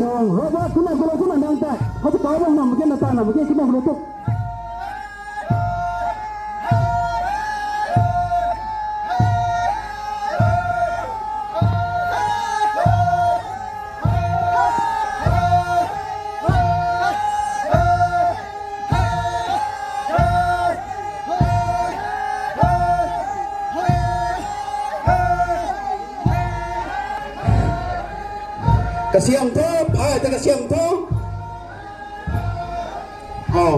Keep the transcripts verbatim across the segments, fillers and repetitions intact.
Robert, kumna gulou, kumna nang tei. Hou tu kau bang nam ke, na ta nam ke, kumna gulou tu. Kasiam tho, phai ta kasiam tho. Aw.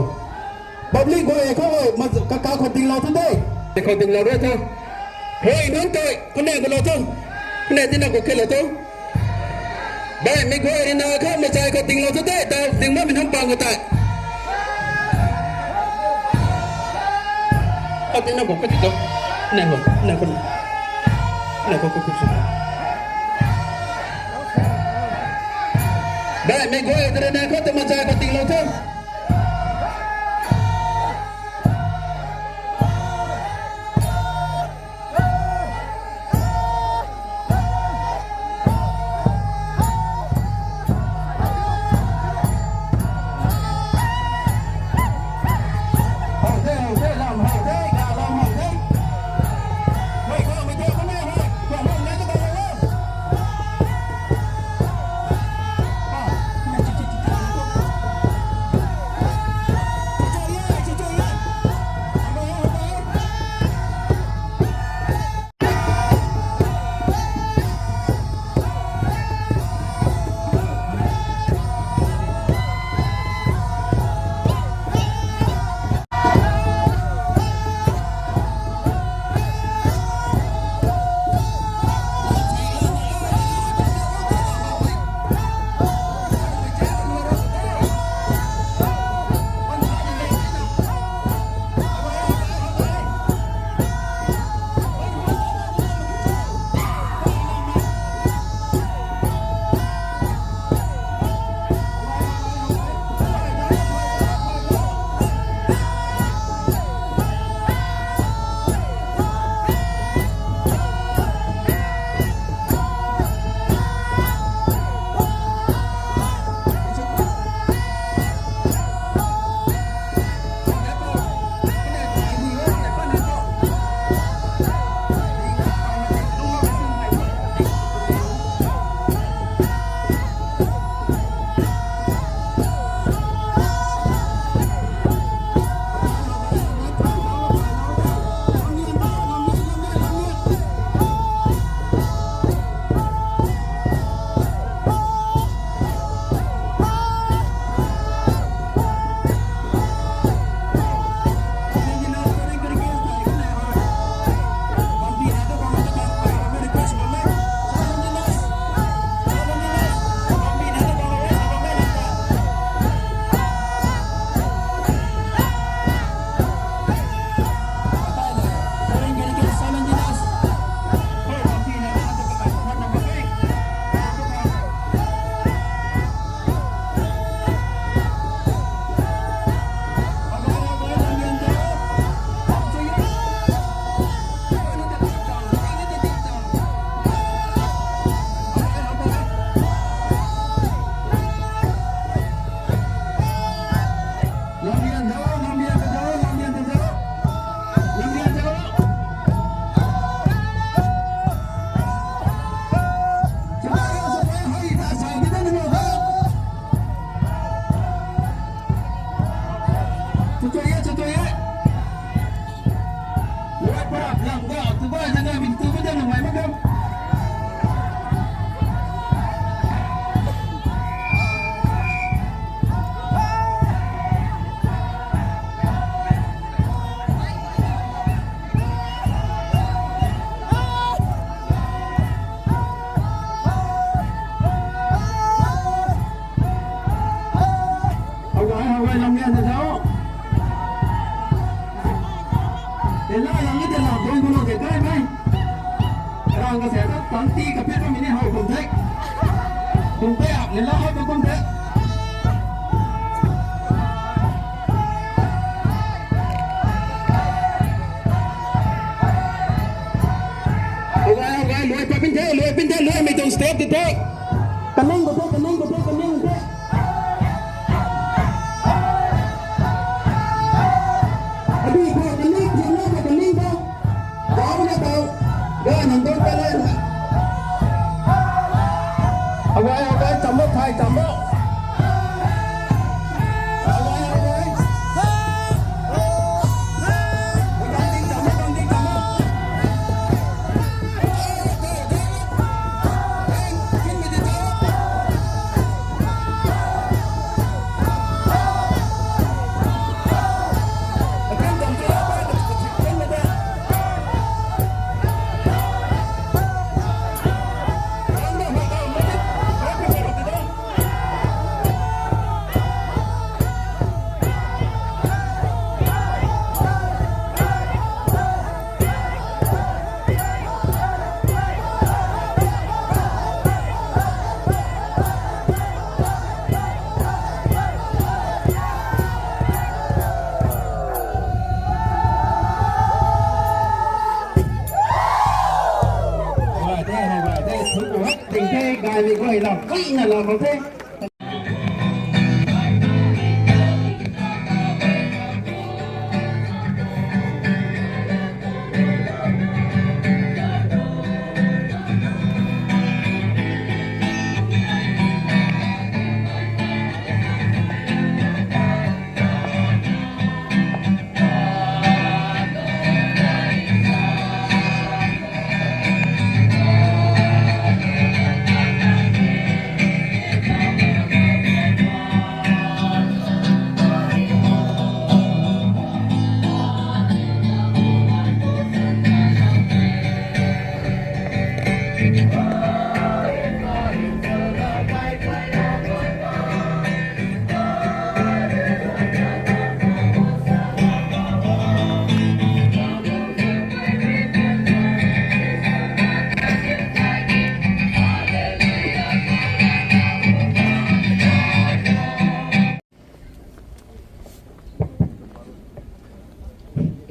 Public guay khou, ma, ka, ka khou dinglou tho de. Khou dinglou rui tho. Hei, nunc tei, kane gulou tho. Kane tina khou khelou tho. Bai, mi guay rui na khou, machai khou dinglou tho de. Dau ding ma mi nunc pang khou tei. Kau tina khou kati tho. Nai khou, nai khou. Nai khou, khou, khou, khou. Bai, mi guay tei rui na khou, tu machai khou dinglou tho. Hawai, hawai, lam lian na zau. Tela lang ni tela dong gulo de kai mai. Rang ka se ta tang ti ka pet ka mini hau kum thek. Kum pe ap ni la hau kum thek. Hawai, hawai, luai pa pin the, luai pin the, luai mei tuang step di the. Kaning ko the, kaning ko the, kaning. Ting the, gay mi guay lam, kuina lam mak the.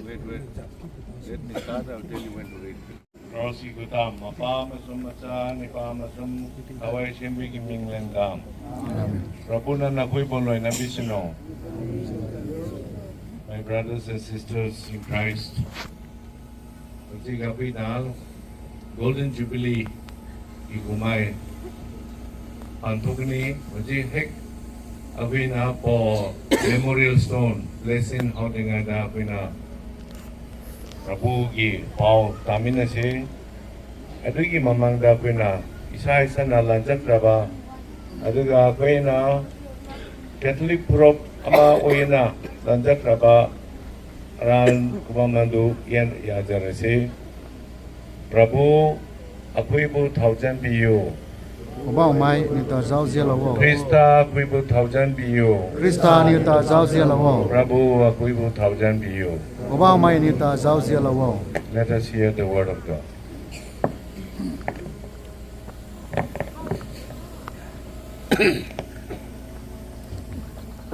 Wait, wait. Let me start, I'll tell you when to read. Cross ki kutam, Mapa amasum Macha, Nipa amasum Thawai Sembui ki ming leng dam. Prabhu nang na kui boloi na bisino. My brothers and sisters in Christ, Machi kapui na Golden Jubilee ki kumai panthukni, machi hek apui na po Memorial Stone blessing hou dinga da apui na Prabhu ki pau tamina se, adui ki mamang da apui na isai sana lanjak raba, aduga apui na Catholic prop ama ui na lanjak raba, aran kumam nandu yan ya jara se. Prabhu, apui bu thousand biyu. Poubauhmei ni ta zau zialou o. Krista, apui bu thousand biyu. Krista ni ta zau zialou o. Prabhu, apui bu thousand biyu. Poubauhmei ni ta zau zialou o. Let us hear the word of God.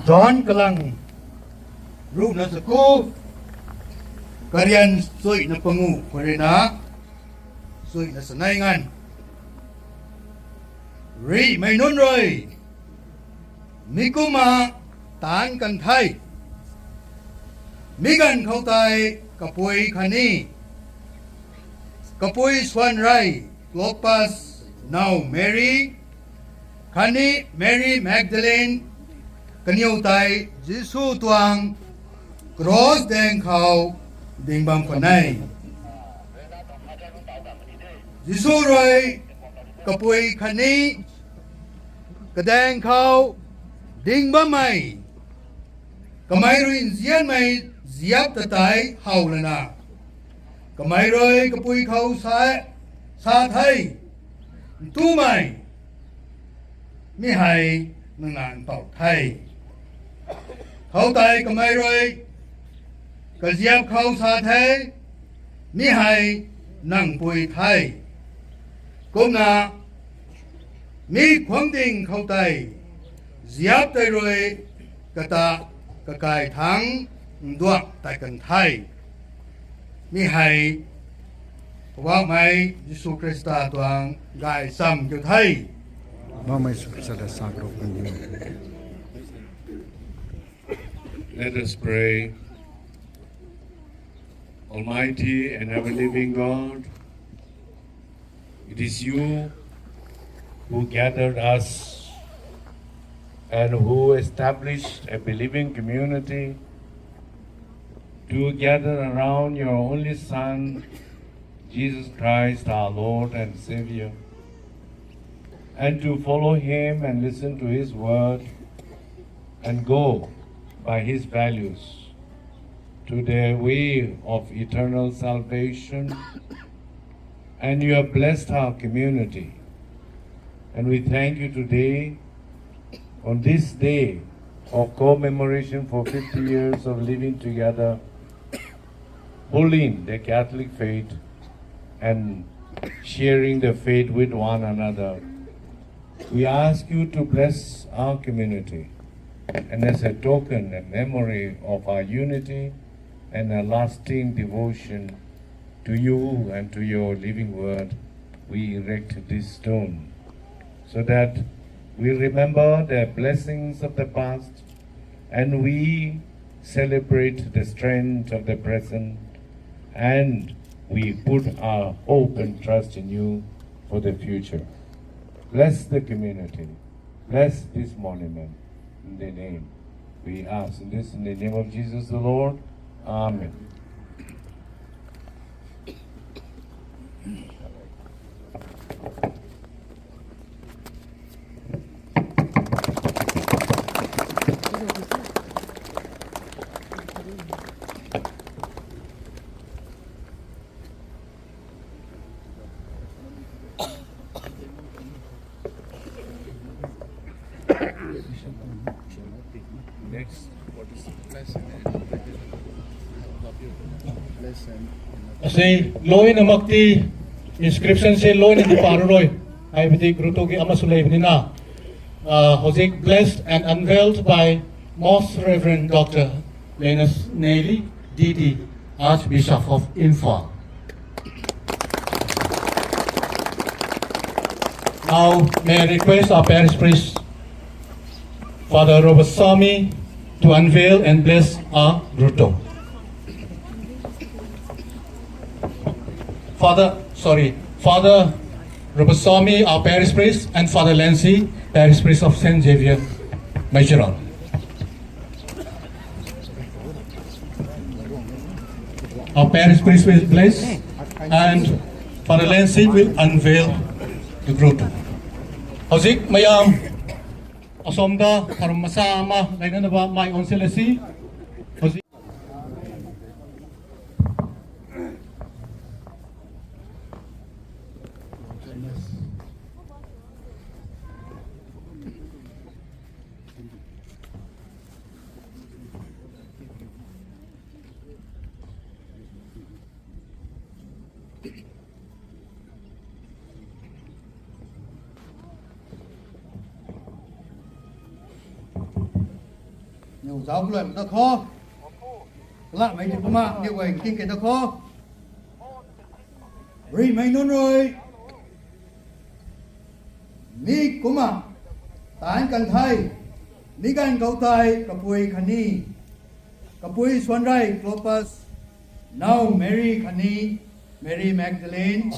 John kalang ruhna saku, karian suina pangu kharina, suina sanei ngan. Rimei nunc rui mi kumna taanc kan the. Mi ganv khou tei kapui khatni kapui swan rei, Clopas now Mary, khatni Mary Magdalene, kaniw tei Jisu tuang cross daeng khou ding bam khwan e. Jisu rui kapui khatni kadaeng khou ding bammei, kamei rui nzianmei ziap ta tei how lana, kamei rui kapui khou sa, sa the, Ntumei, mi hei nang na ntau the. Khoutei kamei rui kaziap khou sa the, mi hei nang pui the. Kumna mi khuangding khoutei ziap tei rui kata kakai thangc nduak tat kan the. Mi hei Poubauhmei Jisu Khrista tuang gaychamv kiu the. Poubauhmei Jisu Khrista ta sa karo kan di. Let us pray. Almighty and ever-living God, it is you who gathered us and who established a believing community to gather around your only Son, Jesus Christ, our Lord and Savior, and to follow him and listen to his word and go by his values to the way of eternal salvation. And you have blessed our community. And we thank you today on this day of commemoration for fifty years of living together, holding the Catholic faith and sharing the faith with one another. We ask you to bless our community, and as a token and memory of our unity and a lasting devotion to you and to your living word, we erect this stone, so that we remember the blessings of the past and we celebrate the strength of the present, and we put our hope and trust in you for the future. Bless the community. Bless this monument in the name. We ask in this in the name of Jesus the Lord. Amen. Asei loina makti inscription se loina di paru roi. Ai bidi gruto ki ama sulei bini na. Uh, hozik blessed and unveiled by Most Reverend Doctor Lenus Neli, D D, Archbishop of Imphal. Now, may I request our parish priest, Father Robert Sami, to unveil and bless our grotto. Father, sorry, Father Robert Sami, our parish priest, and Father Lancy, parish priest of Saint Xavier, Meicheron. Our parish priest will bless, and Father Lancy will unveil the grotto. Hozik mayam asomda tharum masa ama lainanaba mai onselasi. Hozik Niw zauc kalui ta kho. Kalamei ti kumna niw guay king kei ta kho. Rimei nunc rui mi kumna taanc kan the. Mi ganv khou tei kapui khatni, kapui suanrei Clopas, now Mary khatni Mary Magdalene,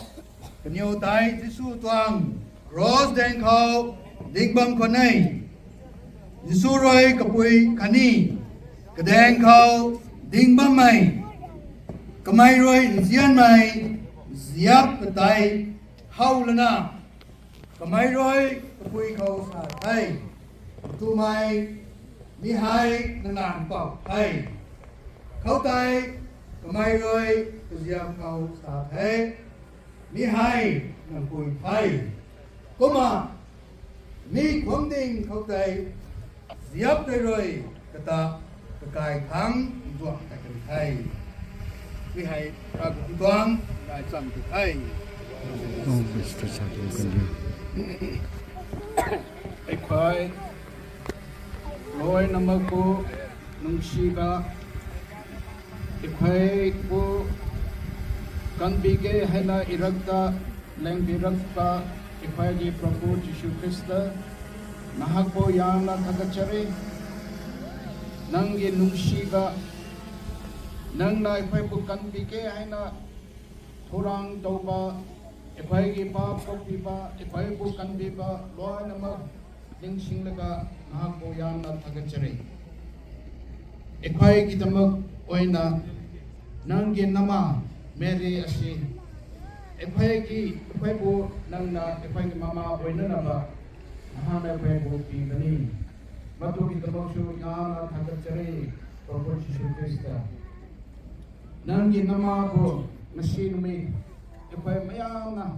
kaniw tei Jisu tuang cross daeng khou ding bam khwan e. Jisu rui kapui khatni kadaeng khou ding bammei, kamei rui nzianmei ziap katei how lana, kamei rui kapui khou sa the, twmei mi hei nang nac mpouh the. Khoutei kamei rui kaziap khou sa the, mi hei nang pui the. Kumna mi khuang ding khou tei ziap tei rui kata kakai thangc nduak ta kan the. Mi hei Ravguangc tuang gaychamv tu the. Ai khuay loina mak khou nungsiga, ai khuay khou kanbi ge heina irak ta lengbi rak ta, ai khuay di Prabhu Jisu Khrista, nang hak khou yangna kakacha re. Nang ki nungsiga, nang na ai khuay khou kanbi ge heina thurang towba, ai khuay ki paap khou piba, ai khuay khou kanbiba loina mak ningsinglaga nahak khou yamna thagat chari. Eikhwai ki damak oina nang ki nama Mary asi. Eikhwai ki, eikhwai bu nang na eikhwai ki mama oina na ba nahak na eikhwai bu pi bani. Matu ki damak su yamna thagat chari, Prabhu Jisu Krista. Nang ki nama bu masi numi eikhwai mayamna,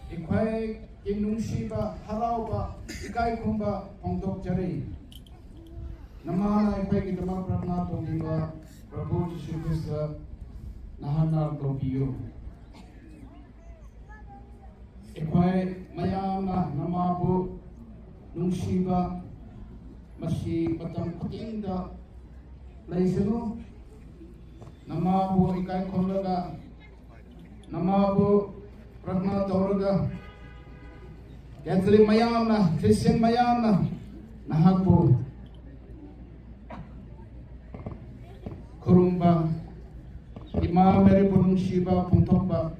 eikhwai ki nungsiba, harauba, ikai khumba phungthok chari. Nama na eikhwai ki damak pratna tongdiba Prabhu Jisu Krista nahak na loupiu. Eikhwai mayamna nama bu nungsiba, masi matam khuting da leisanu. Nama bu ikai khumlaga, nama bu pratna towlaga, Catholic mayamna, Christian mayamna, nahak bu khurumba, Ima Mary bu nungsiba phungthokba,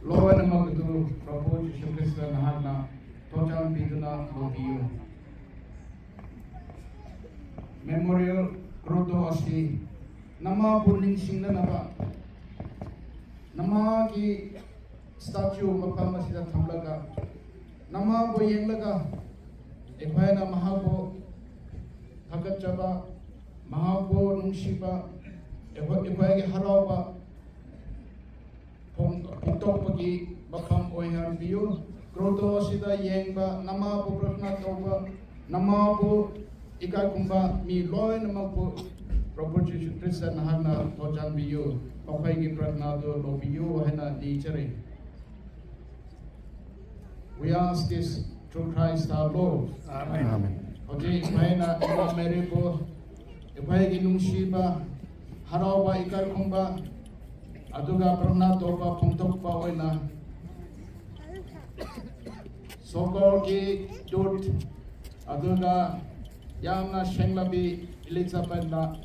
loina mak tu Prabhu Jisu Krista nahak na thochan pi duna loupiu. Memorial Grotto asi, nama bu ningsingna na ba, nama ki statue mapam asida thamlaga, nama bu yanglaga, eikhwai na mahak bu thagat chaba, mahak bu nungsiba, eikhwai, eikhwai ki harauba phung, phungthokpa ki mapam oihanpiu. Grotto asida yangba, nama bu pratna towba, nama bu ikai khumba mi loina mak bu Prabhu Jisu Krista nahak na thochan piu. Makhwai ki pratna tu loupiu, hei na ni chari. We ask this through Christ our Lord. Amen. Amen. Houji, eikhwai na Ima Mary bu, eikhwai ki nungsiba, harauba, ikai khumba, aduga pratna towba phungthokpa oina, Sokor ki dut, aduga yamna senglabi Elizabeth na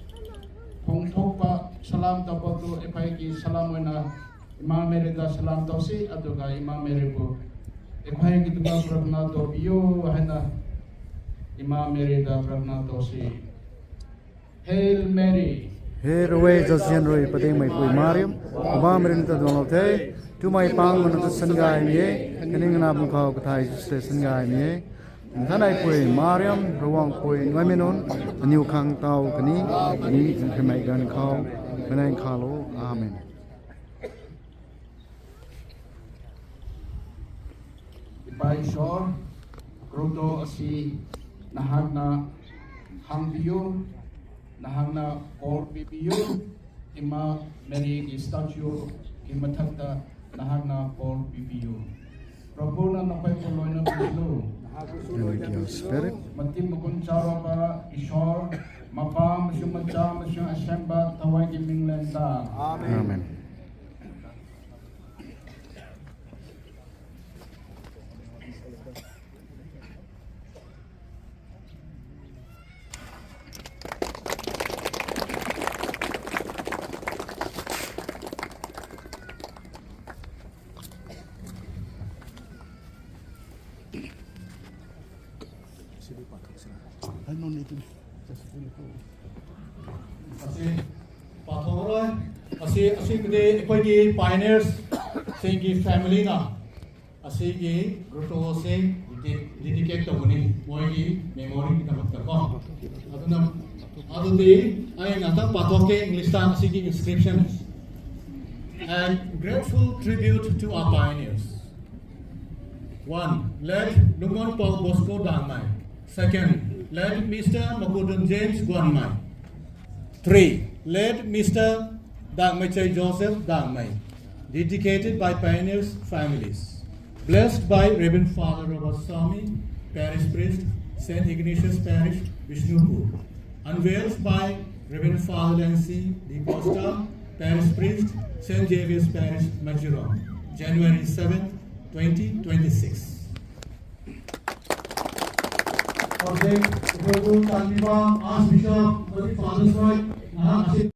phungthokpa salam towba tu eikhwai ki salam oina Ima Mary ta salam towsi, aduga Ima Mary bu eikhwai ki damak pratna towpiu, hei na Ima Mary ta pratna towsi. Hail Mary. He rui zazian rui padingmei pui Mariam, Poubauhmei rui nang ta duanglou the. Tumei pang nang ta sangaymei e, khatni nang na bam khou kathai Jisu ta sangaymei e. Nthanei pui Mariam, Ravguangc pui ngaimei nunc, aniw khang taw kani, khatni nkhimei ganv khou, meic nang khalou. Amen. Ipa Isor, grotto asi nahak na hang piu, nahak na kor pi piu, Ima Mary ki statue ki mathak ta nahak na kor pi piu. Prabhu na nakhwai khou loina piu. And with your spirit. Matim makun charapa Isor, mapa mashu macha mashu asemba tawai ki minglen ta. Amen. Amen. Asi, pathau rui, asi, asi kade, ꯑꯩꯈꯣꯏꯒꯤ pioneers ꯁꯤꯡꯒꯤ family ꯅ ꯑꯁꯤꯒꯤ grotto ꯑꯁꯤ dedicate ꯇꯧꯒꯅꯤ, ꯃꯣꯏꯒꯤ memory ꯒꯤꯗꯃꯛꯇ ꯀꯣ꯫ ꯑꯗꯨꯅ, ꯑꯗꯨꯗꯤ ꯑꯩ ꯉꯥꯛꯇꯪ ꯄꯥꯊꯣꯛꯀꯦ, English ꯇ ꯑꯁꯤꯒꯤ inscription꯫ A grateful tribute to our pioneers. One, let Lungmon Paul Bosco Dangmei. Second, let Mister Makudun James Guanmei. Three, let Mister Dangmeichai Joseph Dangmei. Dedicated by pioneers' families. Blessed by Reverend Father Robert Sami, Parish Priest, Saint Ignatius Parish, Bishnupur. Unveiled by Reverend Father Lancy D'Costa, Parish Priest, Saint Xavier's Parish, Majiram, January seventh, twenty twenty-six. Houzik, ꯑꯩꯈꯣꯏꯕꯨ ꯆꯥꯟꯕꯤꯕ Archbishop ꯑꯃꯗꯤ Father ꯍꯣꯏ ꯉꯥꯏꯍꯥꯛ ꯑꯁꯤ